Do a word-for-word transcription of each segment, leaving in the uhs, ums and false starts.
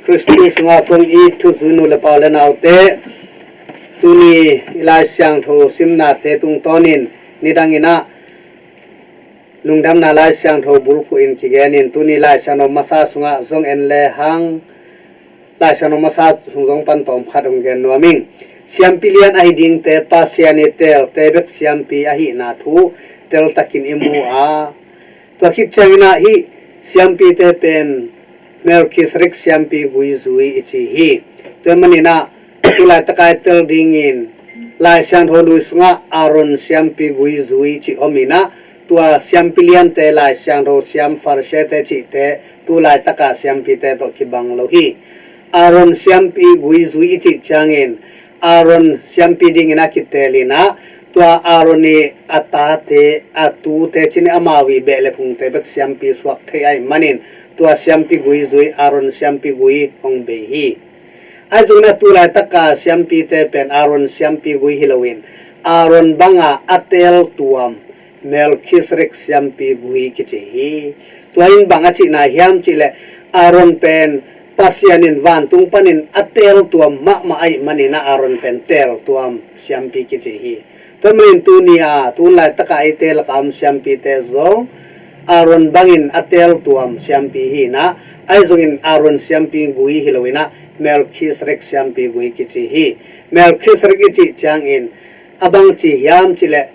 Kristu sungah kong it thuzui nu le pa u le naute, tuni i Lai Siangtho simnate tungtawnin nidang in ah Lungdamna Lai Siangtho bulphuh in kigenin tuni Lai Siangtho masa sungah zong en le hang, Lai Siangtho masa sung zong pan tawm khat hong gen nuam ing. Siampi lian ahi dingte Pasian i teelte bek siampi ahihna thu teltakin i mu a, tua khit ciangin ah hih siampite pen Melkhizedek siampi gui zui i ci hi. Tua manin ah tu laitaka i tel dingin Lai Siangtho lui sungah Aaron siampi gui zui cih om in ah, tua siampi liante Lai Siangtho siam Farisee-te cihte tu laitaka siampite tawh kibang lo hi. Aaron siampi gui zui i cih ciangin Aaron siampi dingin a kiteel in ah, tua Aaron i a tate, a tute cih in amau i beh le phungte bek siampi suak thei ahih manin tua siampi gui zui, Aaron siampi gui hong bei hi. Ahi zongin ah tu laitaka siampite pen Aaron siampi gui hi loin Aaron banga a teel tuam Melkhizedek siampi gui kici hi. Tua in bang a cihna hiam cih leh Aaron pen Pasian in vantung panin a teel tuam mahmah ahih manin ah Aaron pen teel tuam siampi kici hi. Tua manin tuni a tu laitaka eite laka om siampite zong Aaron bangin a teel tuam siampi hi in ah, ahi zongin Aaron siampi gui hi loin ah Melkhizedek siampi gui kici hi. Melkhizedek i cih ciangin a bang ci hiam cih leh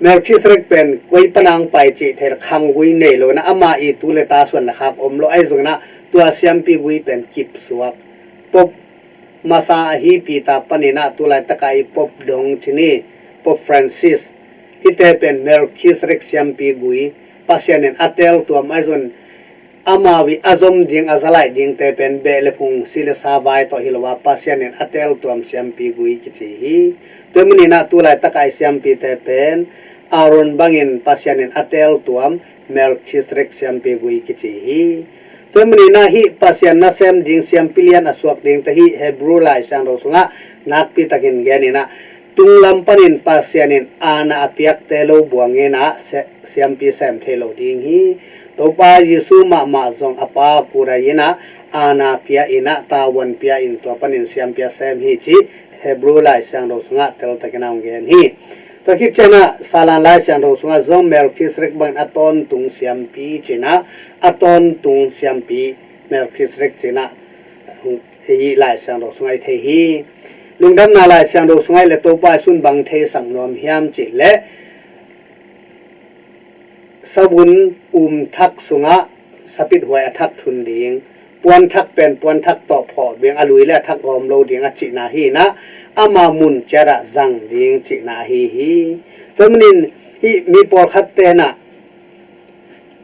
Melkhizedek pen koi pana hong pai cih theih khanggui nei lo in ah, ama i tu le ta suan le khak om lo, ahi zongin ah tua siampi gui pen kipsuak Pope masa ahi Peter panin ah tu laitaka i Pope dong ci ni, Pope Francis, hihte pen Melkhizedek siampi gui, Pasian in a teel tuam, ahi zongin amau i a zom ding a zalaih dingte pen beh le phung si le sa vai tawh hi lo a, Pasian in a teel tuam siampi gui kici hi. Tua manin ah tu laitaka i siampite pen Aaron bangin Pasian in a teel tuam Melkhizedek siampi gui kici hi. Tua manin ah hih Pasian nasem ding siampi lian a suak dingte hih Hebrew Lai Siangtho sungah nakpi takin gen in ah, tunglam panin Pasian in aana a piakte lo buang in ah se- siampi sem thei lo ding hi. Topa Jesu mahmah zong a Pa kut ah in ah aana pia in ah, tavuan pia in tua panin siampi a sem hi cih Hebrew Lai Siangtho sungah teltakin a hong gen hi. Tua khit ciangin ah Salan Lai Siangtho sungah zong Melkhizedek bangin a tawntung siampi ci in ah, a tawntung siampi Melkhizedek ci in ah hih Lai Siangtho sungah i thei hi. Lungdamna Lai Siangtho sungah i le Topa Jesu in bang theisak nuam hiam cih leh, sabun um thak sungah sapithuai a thak thun ding, puan thak pen puan thak tawh phawh ding, a lui le a thak gawm lo ding a cihna hi in ah, ama mun ciat ah zang ding cihna ahi hi. Tua manin hih mi pawlkhatte in ah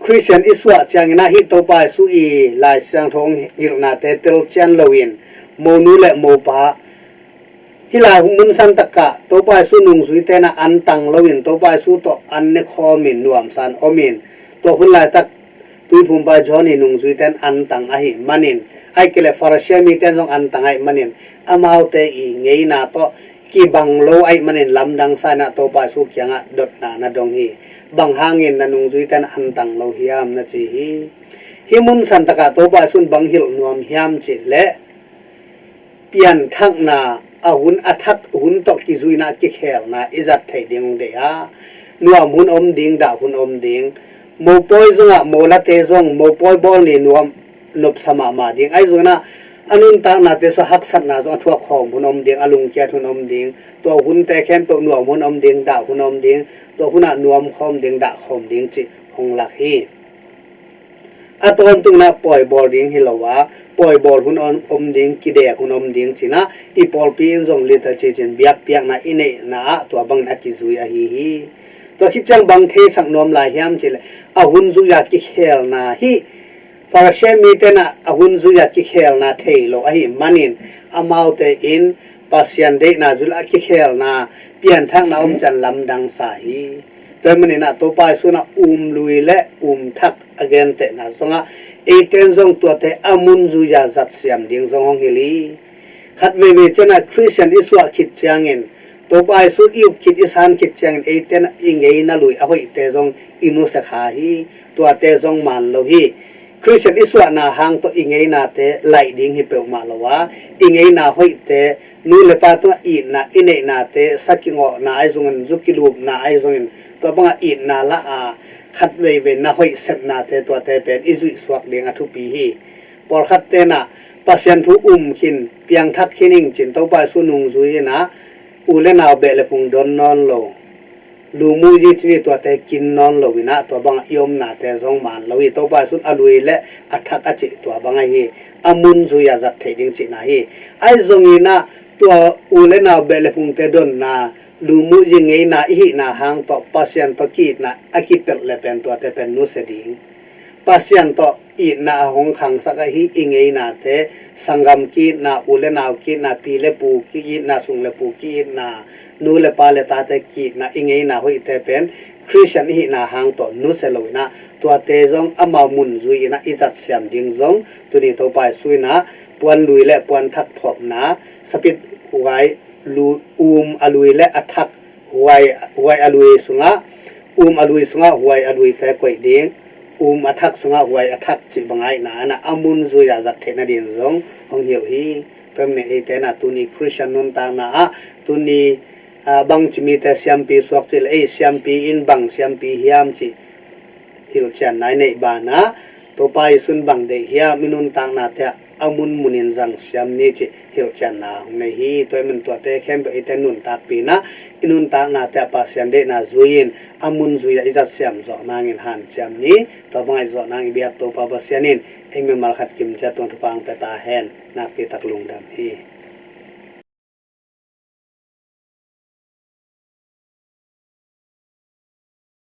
Khristian i suah ciangin ah hih Topa Jesu i Lai Siangtho hong hilhnate telcian loin monu le mopa hih lai mun santakah Topa Jesu nungzuite in ah an tang loin Topa Jesu tawh an ne khawmin nuamsa in om in, tua hun laitak Tuiphumpa John i nungzuite in an tang ahih manin, ahih kei leh Farasi mite in zong an tang ahih manin, amaute i ngeina tawh kibang lo ahih manin lamdangsa in ah Topa Jesu kiangah dotna na dong hi. Bang hangin na nungzuite in an tang lo hiam na ci hi. Hih mun santakah Topa Jesu in bang hilh nuam hiam cih leh, pianthakna a hun, a thak hun tawh kizuina a kikhelna i zat theih ding hong deih a, nuam hun om ding, dah hun om ding. Mopawi zongah molate zong mopawi bawl ni nuam nopsa mahmah ding. Ahi zongin ah a nuntaknate sungah haksatna zong a thuak khawm hun om ding, a lungkiat hun om ding. Tua hunte khempeuh nuam hun om ding, dah hun om ding. Tua hunah nuam khawm ding, dah khawm ding cih hong lak hi. A tawntungin ah pawi bawl ding hi lo a, pawi bawl hun om, om ding, kidek hun om ding ci in ah, i pawlpi in zong liturgy ci in biakpiakna i neihna ah tua bangin a kizui ahi hi. Tua khit ciang bang theisak nuam lai hiam cih leh, a hun zui-a kikhelna hih Farasi mite in ah a hun zui-a kikhelna thei lo ahih manin, amaute in Pasian deihna zui-a kikhelna, pianthakna om ciang lamdangsa hi. Tua ahih manin ah Topa Jesu in ah um lui le um thak a gentehna zongah, eite in zong tuate a mun zui-a zatsiam ding zong hong hilh hi. Khat veivei ciangin ah Khristian i suah khit ciangin, Topa Jesu i up khit, i san khit ciangin eite in ah i ngeina lui a hoihte zong i nusia kha hi. Tuate zong man lo hi. Khristian i suahna hang tawh i ngeinate laih ding hi peuhmah lo a, i ngeina hoihte, nu le pa tungah itna i neihnate, sa kingawhna ahi zongin, zu kilupna ahi zongin, tua bangah itna lah a khat veivei na hoih sepnate tuate pen i zuihsuak ding a thupi hi. Pawlkhat tenah Pasian thu um khin, piangthak khin ing cin Topa Jesu nungzui inah u le nau beh le phung don nawn lo, lu mu zi cini tuate kin nawn lo inah tua bangah i omnate zong man lo hi. Topa Jesu in a lui le a thak a cih tua bang ahi hi. A mun zui-a zat theih ding cihna hi. Ahi zong inah tua u le nau beh le phungte donna, lu mu zi ngeina i hihna hang tawh Pasian tawh ki-itna a kipelh le pen tuate pen nusia ding. Pasian tawh itna a hong khangsak ahi i ngeinate, sanggam ki-itna, u le nau ki-itna, pi le pu ki-itna, sung le pu ki-itna, nu le pa le tate ki-itna, i ngeina hoihte pen Khristian i hihna hang tawh nusia lo inah tuate zong amau mun zui inah i zat siam ding zong tuni Topa Jesu inah puan lui le puan thak phawkna, sapit huai lu, um a lui le a thak huai, huai a lui sungah, um a lui sungah huai a luite koih ding, um a thak sungah huai a thak cih bang a itna inah a mun zui-a zat theih nading zong hong hilh hi. Tua hi manin eite na tuni Khristian nuntakna ah tuni, ah, bangci mite siampi suak cih le ei siampi in bang siampi hiam cih hilhcianna i neih banah Topa Jesu in bang deih hiam, i nuntaknate ah a munmunin zang siam ni cih hilhcianna hong nei hi. Tua hi manin tuate khempeuh eite nuntakpi inah i nuntaknate ah Pasian deihna zui-in a mun zui-a i zat siam zawh nangin hanciam ni. Tua bangah i zawh nang i biak Topa Pasian in ei mimal khat kim ciat tung thupha hong pia ta hen. Nakpi tak lungdam hi.